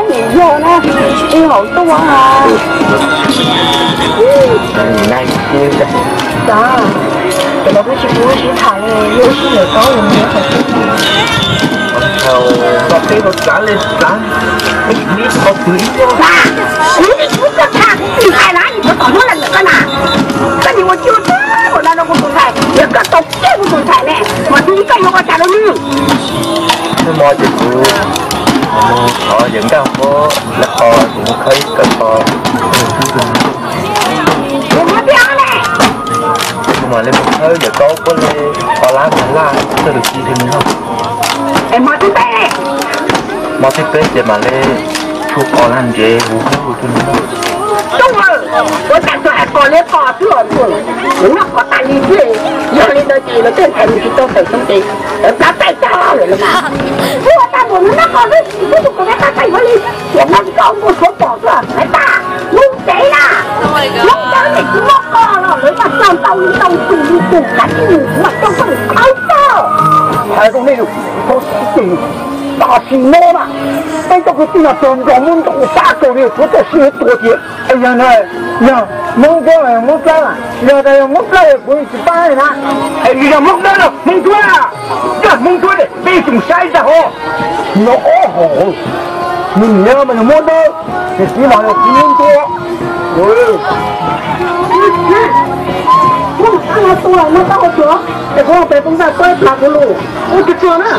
Nim yog na, ib hauv tuaj. Cov no kuj tsis kuv sib tham li, yog sib lawm tau li. Kuv tsis pub koj tham kuv tus ntxhais na, nim no tom hnub no koj na, koj nim ua cuag tag npaum no rau kuv tus ntxhais, yog koj tau kiag kuv tus ntxhais ne, mas tus ntxhais koj yuav ua cas rau nws? Noj hmo ces kuv mus thov yawg Nkaj Huab lawv qhov, kuv mus khawb ib kawm qos. Kuv mam li mus khawb yawg Kaub Puab li ob lab ntawd laj txog lub tsis li noj. Es hmo thib peb, hmo thib peb ces mam li tshu qos laj ntsev huv huv rau nws noj. Tub, ua cas tsuas hais qos li qos xwb los tsuas, nws noj qos tas li xwb. Yog li ntawd ces lawv tej ntxhais nws tsis tau tawm xyoo ces lawv plab taij tag lawm los mas. Ua tag npaum nws noj qos xwb, tsis pub tus kwv peb qab tag yuav li. Tiam no tsis tau muaj suav pom xwb, hais tag, mus tsev na. Hnub ntawd ces tsis muaj qos los lawv mas txog ntau li ntau tus li tus kav tsij mus kuv mam coj koj mus khawb tag. Hais rau nej, tam sim no na, peb cov kwv tij no txog nrog muab ntaus sab kaus li, tshuav txoj sia tuag tiag. Yog na, yog Hmoob Duab, Hmoob Plab, yog tas yog Hmoob Plab kuv tsis pab na. Yog Hmoob Duab no, Hmoob Duab, yog Hmoob Duab peb tsis mus saib zaj hov. No ob hauv, nws niam mas yog Hmoob Dawb, nws txiv mas yog txiv Hmoob Duab. Muab tus no tua, no tau ua tuag, es kuv los pem poob ntaj tuab ib phav kuv lus, ua tsuag tsuag na.